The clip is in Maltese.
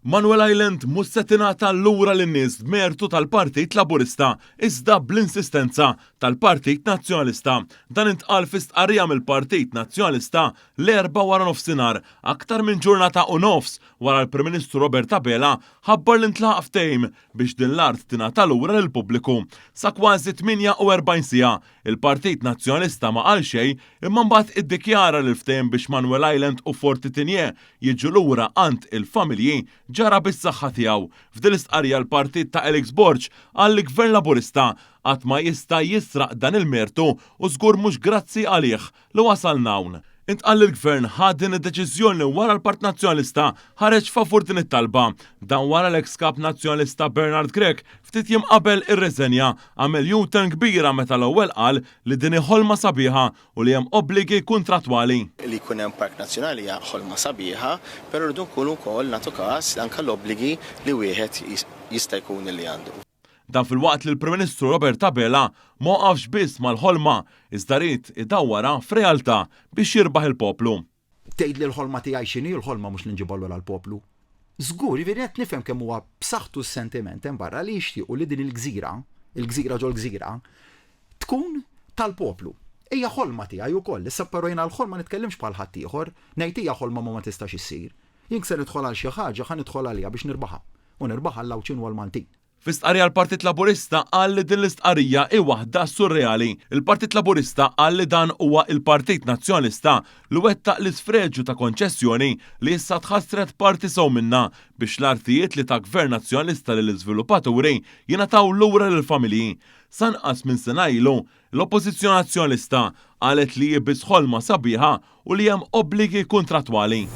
Manuel Island mhux se tingħata lura lin-nies b'mertu tal-Partit Laburista, iżda bl-insistenza tal-Partit Nazzjonalista. Dan intqal fi stqarrija mill-Partit Nazzjonalista l-Erbgħa waranofsinhar, aktar minn ġurnata u nofs wara l-Prim Ministru Robert Abela ħabbar li ntlaħaq ftehim biex din l-art tingħata lura lill-pubbliku. Sa kważi 48 siegħa, il-Partit Nazzjonalista ma qal xejn imma mbagħad iddikjara li l-ftehim biex Manuel Island u Forti Tigné jiġu lura għand il-familji ġara bis-saħħa tiegħu. F'din l-istqarrija l-partit ta' Alex Borg qal li Gvern Laburista qatt ma jista' jisraq dan il-mertu u żgur mhux grazzi għalih li wasalna hawn. Intqal li l-Gvern ħa din id-deċiżjoni wara l-Partit Nazzjonalista ħareġ favur din it-talba. Dan wara l-eks Kap Nazzjonalista Bernard Grech ftit jiem qabel irriżenja għamel U-turn kbira meta l-ewwel qal li din hi ħolma sabiħa u li hemm obbligi kuntrattwali. Li jkun hemm park nazzjonali hija ħolma sabiħa, però rridu nkunu wkoll nagħtu każ anke l-obbligi li wieħed jista' jkun li għandu. Dan filwaqt li l-Prim Ministru Robert Abela ma waqafx biss mal-ħolma, iżda ried idawwarha f'realtà biex jirbaħ il-poplu. Tgħidli l-ħolma tiegħi x'inhi, l-ħolma mhux li nġibha lura l-poplu. Żgur, jiġifieri qed nifhem kemm huwa b'saħħtu s-sentiment hemm barra li jixtiequ li din il-gżira, il-gżira ġol-gżira, tkun tal-poplu. Hija ħolma tiegħi wkoll, issa però jiena l-ħolma nitkellimx bħal ħaddieħor, ngħid hija ħolma ma ma tistax issir. Jien se nidħol għal xi ħaġa ħa nidħol għaliha biex nirbaħha. U nirbaħha għall-Għawdxin u għall-Maltin. Fi stqarrija l-Partit Laburista qal li din l-istqarrija hi waħda surreali. Il-Partit Laburista qal li dan huwa il-Partit Nazzjonalista li wettaq l-isfreġju ta' konċessjoni li issa tħassret parti sew minnha biex l-artijiet li ta Gvern Nazzjonalista lill-iżviluppaturi jingħataw lura lill-familji. Sa anqas minn sena ilu, l-Oppożizzjoni Nazzjonalista qalet li hi biss ħolma sabiħa u li hemm obbligi kuntrattwali.